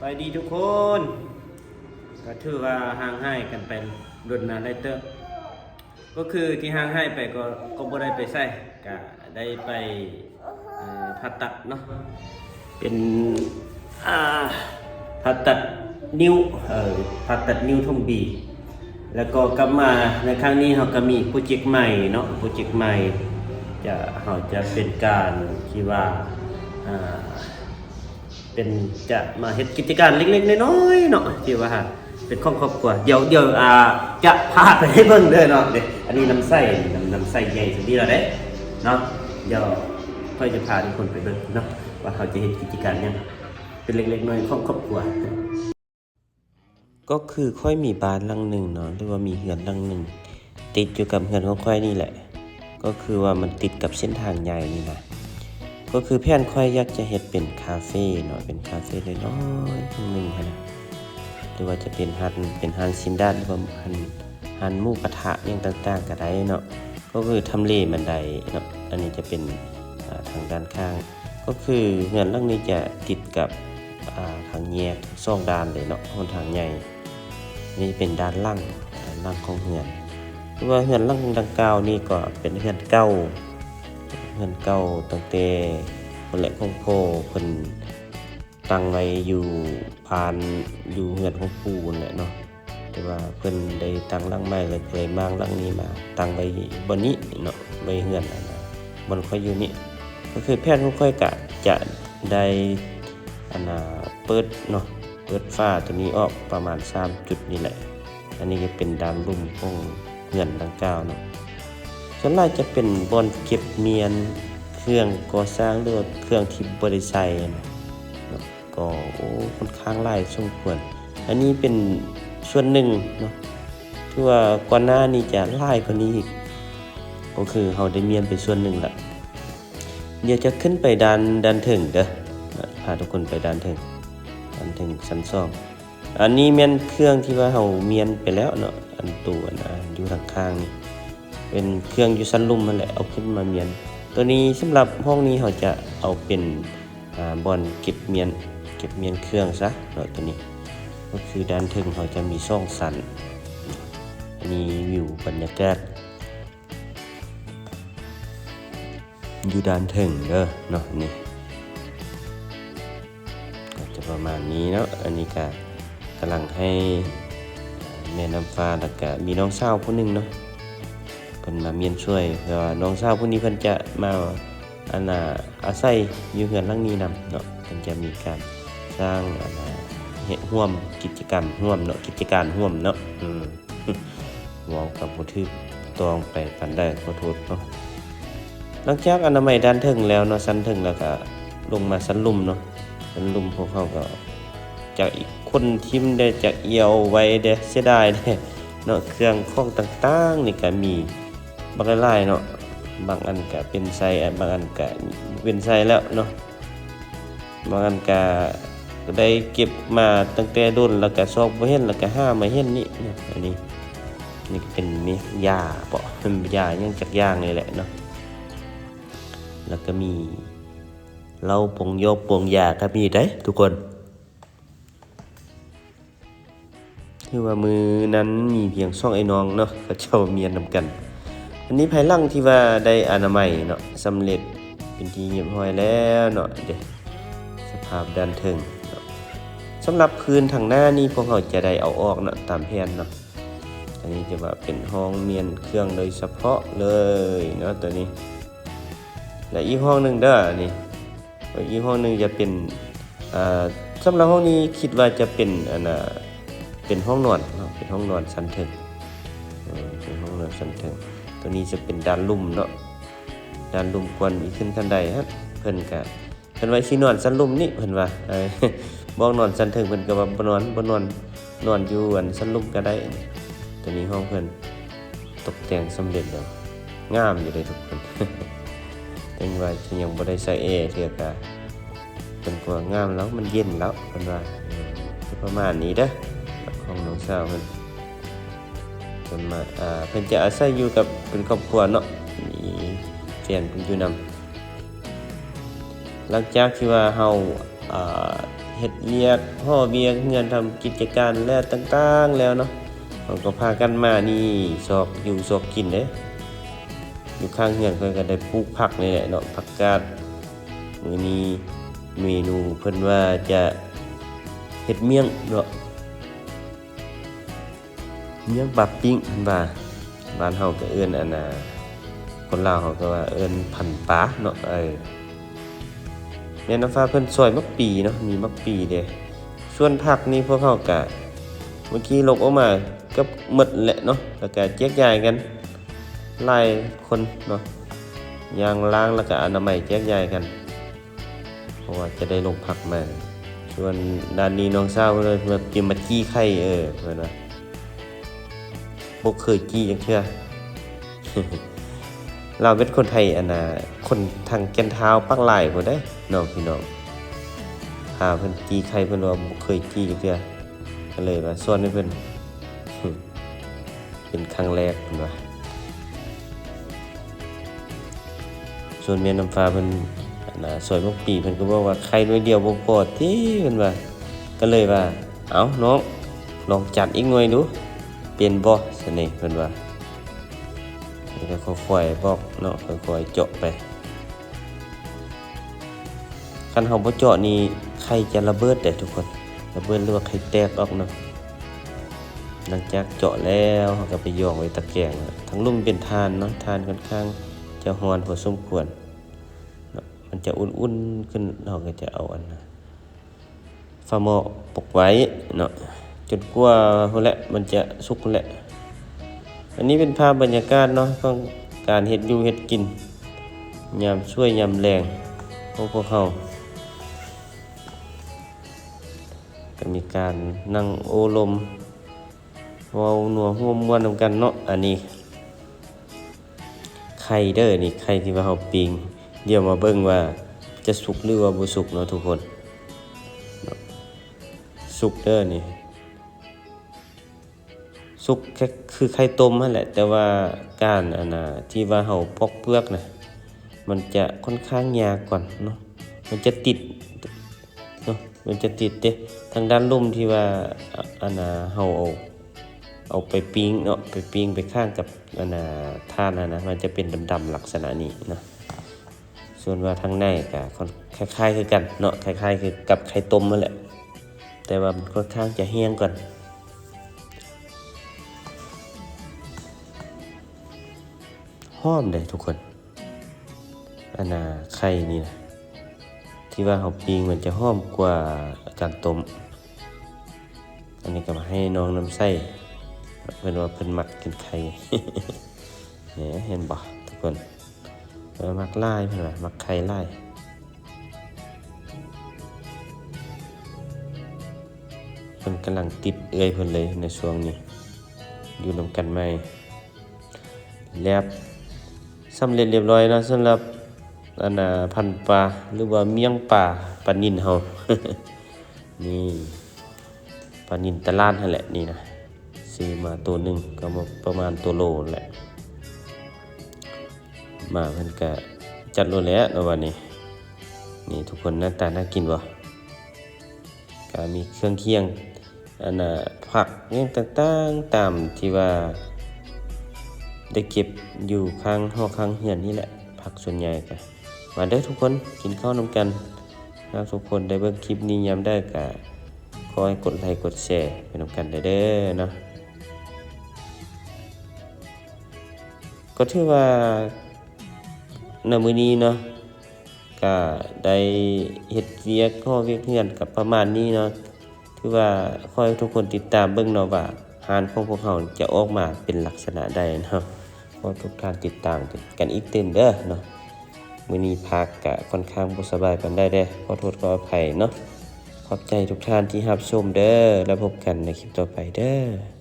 ສະບາຍດີທຸກຄົນ ກໍຖືວ່າຫ່າງຫາຍກັນໄປດົນນານຫຼາຍເຕີບ ກໍຄືທີ່ຫ່າງຫາຍໄປກໍ ກໍບໍ່ໄດ້ໄປໃສ ກະໄດ້ໄປ ເອີ ຜ່າຕັດເນາະ ເປັນ ອ່າ ຜ່າຕັດນິ້ວ ເອີ ຜ່າຕັດນິ້ວຖົ່ງບີ ແລ້ວກໍກັບມາໃນຄັ້ງນີ້ ເຮົາກໍມີໂປຣເຈັກໃໝ່ເນາະ ໂປຣເຈັກໃໝ່ ຈະ ເຮົາຈະເປັນການທີ່ວ່າ ອ່າ ເປັນ ຈະມາເຮັດກິດຈະການເລັກໆນ້ອຍໆເນາະ ທີ່ວ່າເປັນຂອງຄອບຄົວ ດຽວ ດຽວ ອ່າ ຈະພາໄປໃຫ້ເບິ່ງເດີເນາະ ເດ້ ອັນນີ້ນ້ຳໃສ ນ້ຳ ນ້ຳໃສໃຫຍ່ສ່ຳນີ້ແລ້ວເດ້ເນາະ ດຽວຂ້ອຍຈະພາທຸກຄົນໄປເບິ່ງເນາະ ວ່າເຮົາຈະເຮັດກິດຈະການຫຍັງ ເປັນເລັກໆນ້ອຍໆຂອງຄອບຄົວ. ກໍຄືຂ້ອຍມີບ້ານຫຼັງໜຶ່ງເນາະ ຫຼືວ່າມີເຮືອນຫຼັງໜຶ່ງ ຕິດຢູ່ກັບເຮືອນຂອງຂ້ອຍນີ້ແຫຼະ ກໍຄືວ່າມັນຕິດກັບເສັ້ນທາງໃຫຍ່ນີ້ນະ ກໍຄືແຜນຂ້ອຍຢາກຈະເຮັດເປັນຄາເຟເນາະ ເປັນຄາເຟນ້ອຍໆ ຫ້ອງໜຶ່ງຫັ້ນນະ ຫຼືວ່າຈະເປັນຮ້ານ ເປັນຮ້ານຊີ້ນດາດ ຫຼືວ່າຮ້ານ ຮ້ານໝູກະທະຫຍັງຕ່າງໆກໍໄດ້ເນາະ ກໍຄືທຳເລມັນໄດ້ເນາະ ອັນນີ້ຈະເປັນ ອ່າ ທາງດ້ານຂ້າງ ກໍຄືເຮືອນຫຼັງນີ້ຈະຕິດກັບ ອ່າ ທາງແຍກສອງດ້ານເລີຍເນາະ ຫົນທາງໃຫຍ່ ນີ້ເປັນດ້ານຫຼັງ ດ້ານຫຼັງຂອງເຮືອນ ຄືວ່າເຮືອນຫຼັງດັ່ງກ່າວນີ້ກໍເປັນເຮືອນເກົ່າ ເຮືອນເກົ່າຕັ້ງແຕ່ພຸ້ນແຫຼະ ຂອງພໍ່ເພິ່ນຕັ້ງໄວ້ຢູ່ພານ ຢູ່ເຮືອນຂອງປູ່ຫັ້ນແຫຼະເນາະ ແຕ່ວ່າເພິ່ນໄດ້ຕັ້ງຫຼັງໃໝ່ ແລ້ວກໍເລີຍມ້າງຫຼັງນີ້ມາຕັ້ງໄວ້ບ່ອນນີ້ເນາະ ໄວ້ເຮືອນ ອັນນ່າ ບ່ອນຂ້ອຍຢູ່ນີ້ ກໍຄືແຜນຂອງຂ້ອຍກະຈະໄດ້ ອັນນ່າ ເປີດເນາະ ເປີດຝາຕົວນີ້ອອກປະມານສາມຈຸດນີ້ແຫຼະ ອັນນີ້ກໍເປັນດ້ານລຸ່ມຂອງເຮືອນດັ່ງກ່າວເນາະ ສ່ວນຫຼາຍຈະເປັນບ່ອນເກັບມ້ຽນເຄື່ອງກໍ່ສ້າງ ຫຼືວ່າເຄື່ອງທີ່ບໍ່ໄດ້ໃຊ້ຫັ້ນນະເນາະ ກໍ ໂອ້ ຂ້ອນຂ້າງຫຼາຍສົມຄວນ ອັນນີ້ເປັນສ່ວນໜຶ່ງເນາະ ຖືວ່າກ່ອນໜ້ານີ້ຈະຫຼາຍກວ່ານີ້ອີກ ກໍຄືເຮົາໄດ້ມ້ຽນໄປສ່ວນໜຶ່ງລະ ດຽວຈະຂຶ້ນໄປດ້ານ ດ້ານເທິງເດີ ພາທຸກຄົນໄປດ້ານເທິງ ດ້ານເທິງຊັ້ນສອງ ອັນນີ້ແມ່ນເຄື່ອງທີ່ວ່າເຮົາມ້ຽນໄປແລ້ວເນາະ ອັນໂຕ ອັນ ອັນຢູ່ທາງຂ້າງນີ້ ເປັນເຄື່ອງຢູ່ຊັ້ນລຸ່ມຫັ້ນແຫຼະ ເອົາຂຶ້ນມາມ້ຽນ ໂຕນີ້ສຳລັບຫ້ອງນີ້ເຮົາຈະເອົາເປັນ ອ່າ ບ່ອນເກັບມ້ຽນ ເກັບມ້ຽນເຄື່ອງຊະເນາະ ໂຕນີ້ ກໍຄືດ້ານເທິງເຮົາຈະມີສອງຊັ້ນ ອັນນີ້ວິວບັນຍາກາດ ຢູ່ດ້ານເທິງເດີເນາະ ນີ້ ກໍຈະປະມານນີ້ເນາະ ອັນນີ້ກະກຳລັງໃຫ້ແມ່ນ້ຳຟ້າ ແລ້ວກະມີນ້ອງສາວຜູ້ໜຶ່ງເນາະ ເພິ່ນມາມ້ຽນຊ່ວຍ ເພາະວ່ານ້ອງສາວຜູ້ນີ້ເພິ່ນຈະມາ ອັນນ່າ ອາໄສຢູ່ເຮືອນຫຼັງນີ້ນຳເນາະ ເພິ່ນຈະມີການສ້າງ ອັນນ່າ ເຮັດຮ່ວມ ກິດຈະກຳຮ່ວມເນາະ ກິດຈະການຮ່ວມເນາະ ອືມ ເວົ້າກັບບໍ່ຖືກຕ້ອງໄປປານໃດ ຂໍໂທດເນາະ ຫຼັງຈາກອະນາໄມດ້ານເທິງແລ້ວເນາະ ຊັ້ນເທິງ ແລ້ວກະລົງມາຊັ້ນລຸ່ມເນາະ ຊັ້ນລຸ່ມພວກເຮົາກໍຈັກອີກຄົນຖິ້ມແດ່ ຈັກອຽວໄວ້ແດ່ ເສຍດາຍແດ່ເນາະ ເຄື່ອງຂອງຕ່າງໆນີ້ກະມີບັກຫຼາຍໆເນາະ ບາງອັນກະເປັນໄຊ ບາງອັນກະເປັນໄຊແລ້ວເນາະ ບາງອັນກະໄດ້ເກັບມາຕັ້ງແຕ່ດົນ ແລ້ວກະຊອກບໍ່ເຫັນ ແລ້ວກະຫາມາເຫັນນີ້ນະ ອັນນີ້ ນີ້ກະເປັນຢາເບາະ ຢາຫຍັງຈັກຢ່າງນີ້ແຫຼະເນາະ ແລ້ວກະມີເຫຼົ້າປົງຢອກປົງຢາກະມີເດ້ທຸກຄົນ. ຖືວ່າມື້ນັ້ນມີພຽງສອງອ້າຍນ້ອງເນາະ ເຂົາເຈົ້າມ້ຽນນຳກັນ. ອັນນີ້ພາຍຫຼັງທີ່ວ່າໄດ້ອະນາໄມເນາະ ສຳເລັດເປັນທີ່ຮຽບຮ້ອຍແລ້ວເນາະ ເດ້ ສະພາບດ້ານເທິງເນາະ. ສຳລັບພື້ນທາງໜ້ານີ້ ພວກເຮົາຈະໄດ້ເອົາອອກເນາະ ຕາມແຜນເນາະ. ອັນນີ້ຈະວ່າເປັນຫ້ອງມ້ຽນເຄື່ອງໂດຍສະເພາະເລີຍເນາະ ໂຕນີ້. ແລະ ອີກຫ້ອງໜຶ່ງເດີ ອັນນີ້ ອີກຫ້ອງໜຶ່ງຈະເປັນ ອ່າ ສຳລັບຫ້ອງນີ້ຄິດວ່າຈະເປັນ ອັນນ່າ ເປັນຫ້ອງນອນເນາະ ເປັນຫ້ອງນອນຊັ້ນເທິງ ເອີ ເປັນຫ້ອງນອນຊັ້ນເທິງ. ໂຕນີ້ຈະເປັນດ້ານລຸ່ມເນາະ ດ້ານລຸ່ມກ່ອນຊິຂຶ້ນຂັ້ນໄດຫັ້ນ ເພິ່ນກະ ເພິ່ນວ່າຊິນອນຊັ້ນລຸ່ມນີ້ ເພິ່ນວ່າ ເອີ ບອກນອນຊັ້ນເທິງ ເພິ່ນກໍວ່າບໍ່ນອນ ບໍ່ນອນ ນອນຢູ່ອັນຊັ້ນລຸ່ມກໍໄດ້. ໂຕນີ້ຫ້ອງເພິ່ນຕົກແຕ່ງສຳເລັດແລ້ວ ງາມຢູ່ເດ້ທຸກຄົນ. ເຖິງວ່າຈະຍັງບໍ່ໄດ້ໃສ່ແອເທື່ອກະ ເພິ່ນກໍວ່າງາມແລ້ວ ມັນເຢັນແລ້ວ ເພິ່ນວ່າ. ເອີ ປະມານນີ້ເດີ ຂອງນ້ອງສາວເພິ່ນ. ເພິ່ນມາ ເອີ ເພິ່ນຈະອາໄສຢູ່ກັບເປັນຄອບຄົວເນາະ ມີແຟນເພິ່ນຢູ່ນຳ. ຫຼັງຈາກທີ່ວ່າເຮົາ ເອີ ເຮັດວຽກ ຫໍວຽກເຮືອນ ທຳກິດຈະການແລ້ວຕ່າງໆແລ້ວເນາະ ເຮົາກໍພາກັນມານີ້ ຊອກຢູ່ຊອກກິນເດ້. ຢູ່ຂ້າງເຮືອນຂ້ອຍກໍໄດ້ປູກຜັກນີ້ແຫຼະເນາະ ຜັກກາດ. ມື້ນີ້ເມນູເພິ່ນວ່າຈະເຮັດມ້ຽງເນາະ ມ້ຽງປາປີ້ງເພິ່ນວ່າ. ບ້ານເຮົາກໍເອີ້ນ ອັນນ່າ ຄົນລາວເຮົາກໍວ່າເອີ້ນພັນປາເນາະ. ເອີ ແມ່ນ້ຳຟ້າເພິ່ນຊອຍໝາກປີເນາະ ມີໝາກປີເດ້. ສ່ວນຜັກນີ້ພວກເຮົາກະ ເມື່ອກີ້ລົກອອກມາເກືອບໝົດແຫຼະເນາະ ແລ້ວກະແຈກຢາຍກັນຫຼາຍຄົນເນາະ ຢ່າງລ້າງແລ້ວກະອະນາໄມແຈກຢາຍກັນ ເພາະວ່າຈະໄດ້ລົງຜັກໃໝ່. ສ່ວນດ້ານນີ້ນ້ອງສາວເພິ່ນວ່າ ມາ ມາຈີ່ໄຂ່ ເອີ ເພິ່ນວ່າ ບໍ່ເຄີຍຈີ່ຈັກເທື່ອ. ລາວເປັນຄົນໄທ ອັນນ່າ ຄົນທາງແກ່ນທ້າວປາກລາຍພຸ້ນເດ້ນ້ອງ ພີ່ນ້ອງ. ພາເພິ່ນຈີ່ໄຂ່ ເພິ່ນວ່າບໍ່ເຄີຍຈີ່ຈັກເທື່ອ ກໍເລີຍວ່າສອນໃຫ້ເພິ່ນ ເປັນຄັ້ງແລກເພິ່ນວ່າ. ສ່ວນແມ່ນ້ຳຟ້າເພິ່ນ ອັນນ່າ ຊອຍໝາກປີ ເພິ່ນກໍບອກວ່າ ໄຂ່ໜ່ວຍດຽວບໍ່ພໍຕິ ເພິ່ນວ່າ. ກໍເລີຍວ່າ ເອົ້ານ້ອງ ລອງຈັດອີກໜ່ວຍດູ ເປັນບໍ່ຊັ້ນນີ້ ເພິ່ນວ່າ. ແລ້ວກໍຄ່ອຍໆບອກເນາະ ຄ່ອຍໆເຈາະໄປ. ຄັນເຮົາບໍ່ເຈາະນີ້ ໄຂ່ຈະລະເບີດເດ້ທຸກຄົນ ລະເບີດ ຫຼືວ່າໄຂ່ແຕກອອກເນາະ. ຫຼັງຈາກເຈາະແລ້ວ ເຮົາກໍໄປຢອງໄວ້ຕະແກງ. ທາງລຸ່ມເປັນຖ່ານເນາະ ຖ່ານຂ້ອນຂ້າງຈະຮ້ອນພໍສົມຄວນເນາະ ມັນຈະອຸ່ນໆຂຶ້ນ ເຮົາກໍຈະເອົາອັນ ຝາໝໍ້ປົກໄວ້ເນາະ ຈົນກວ່າພຸ້ນແຫຼະ ມັນຈະສຸກພຸ້ນແຫຼະ. ອັນນີ້ເປັນພາບບັນຍາກາດເນາະ ຂອງການເຮັດຢູ່ເຮັດກິນ ຍາມສວຍຍາມແລງຂອງພວກເຮົາ. ກໍມີການນັ່ງໂອ້ລົມ ເວົ້ານົວຫົວມ່ວນນຳກັນເນາະ. ອັນນີ້ໄຂ່ເດີ ນີ້ໄຂ່ທີ່ວ່າເຮົາປີ້ງ ດຽວມາເບິ່ງວ່າຈະສຸກ ຫຼືວ່າບໍ່ສຸກເນາະທຸກຄົນເນາະ. ສຸກເດີນີ້ ສຸກຄືໄຂ່ຕົ້ມຫັ້ນແຫຼະ ແຕ່ວ່າການ ອັນນ່າ ທີ່ວ່າເຮົາປອກເປືອກນະ ມັນຈະຂ້ອນຂ້າງຍາກກ່ອນເນາະ ມັນຈະຕິດ ເນາະ ມັນຈະຕິດເດ້ ທາງດ້ານລຸ່ມທີ່ວ່າ ອ- ອັນນ່າ ເຮົາເອົາ ເອົາໄປປີ້ງເນາະ ໄປປີ້ງໄປຄ້າງກັບ ອັນນ່າ ຖ່ານຫັ້ນນະ ມັນຈະເປັນດຳໆລັກສະນະນີ້ເນາະ. ສ່ວນວ່າທາງໃນກໍຄ່ອນ ຄ້າຍໆຄືກັນເນາະ ຄ້າຍໆຄືກັບໄຂ່ຕົ້ມຫັ້ນແຫຼະ ແຕ່ວ່າມັນຂ້ອນຂ້າງຈະແຫ້ງກ່ອນ. ຫອມເດ້ທຸກຄົນ ອັນນ່າ ໄຂ່ນີ້ນະ ທີ່ວ່າເຮົາປີ້ງມັນຈະຫອມກວ່າການຕົ້ມ. ອັນນີ້ກໍມາໃຫ້ນ້ອງນ້ຳໃສ ເພິ່ນວ່າເພິ່ນມັກກິນໄຂ່ ເຫັນບໍ່ທຸກຄົນ ເພິ່ນວ່າມັກຫຼາຍ ເພິ່ນວ່າມັກໄຂ່ຫຼາຍ. ເພິ່ນກຳລັງຕິດເອື້ອຍເພິ່ນເລີຍໃນຊ່ວງນີ້ ຢູ່ນຳກັນໃໝ່. ແລ້ວສຳເລັດລຽບຮ້ອຍເນາະ ສຳລັບ ອັນນ່າ ພັນປາ ຫຼືວ່າມ້ຽງປາ ປານິນເຮົາ ນີ້ ປານິນຕະຫຼາດຫັ້ນແຫຼະນີ້ນະ ຊື້ມາໂຕໜຶ່ງກໍປະມານໂຕໂລຫັ້ນແຫຼະ. ມາເພິ່ນກໍຈັດໂລດແລ້ວເນາະ ບາດນີ້. ນີ້ທຸກຄົນ ໜ້າຕາໜ້າກິນບໍ່? ກໍມີເຄື່ອງຄຽງ ອັນນ່າ ຜັກຫຍັງຕ່າງໆ ຕາມທີ່ວ່າໄດ້ເກັບຢູ່ຂ້າງຫໍຂ້າງເຮືອນນີ້ແຫຼະ ຜັກສ່ວນໃຫຍ່ກະ. ມາເດີທຸກຄົນ ກິນເຂົ້ານຳກັນ. ຫາກທຸກຄົນໄດ້ເບິ່ງຄລິບນີ້ຍາມໃດ ກະຂໍໃຫ້ກົດໄລກົດແຊໄປນຳກັນເດີເນາະ. ກໍຖືວ່າໃນມື້ນີ້ເນາະ ກະໄດ້ເຮັດວຽກຫໍວຽກເຮືອນກະປະມານນີ້ເນາະ. ຖືວ່າຂໍໃຫ້ທຸກຄົນຕິດຕາມເບິ່ງເນາະ ວ່າຮ້ານຂອງພວກເຮົາຈະອອກມາເປັນລັກສະນະໃດເນາະ. ຂໍທຸກທ່ານຕິດຕາມກັນອີກຕື່ມເດີເນາະ. ມື້ນີ້ພາກກະຂ້ອນຂ້າງບໍ່ສະບາຍປານໃດເດ້ ຂໍໂທດຂໍອະໄພເນາະ. ຂອບໃຈທຸກທ່ານທີ່ຮັບຊົມເດີ ແລ້ວພົບກັນໃນຄລິບຕໍ່ໄປເດີ.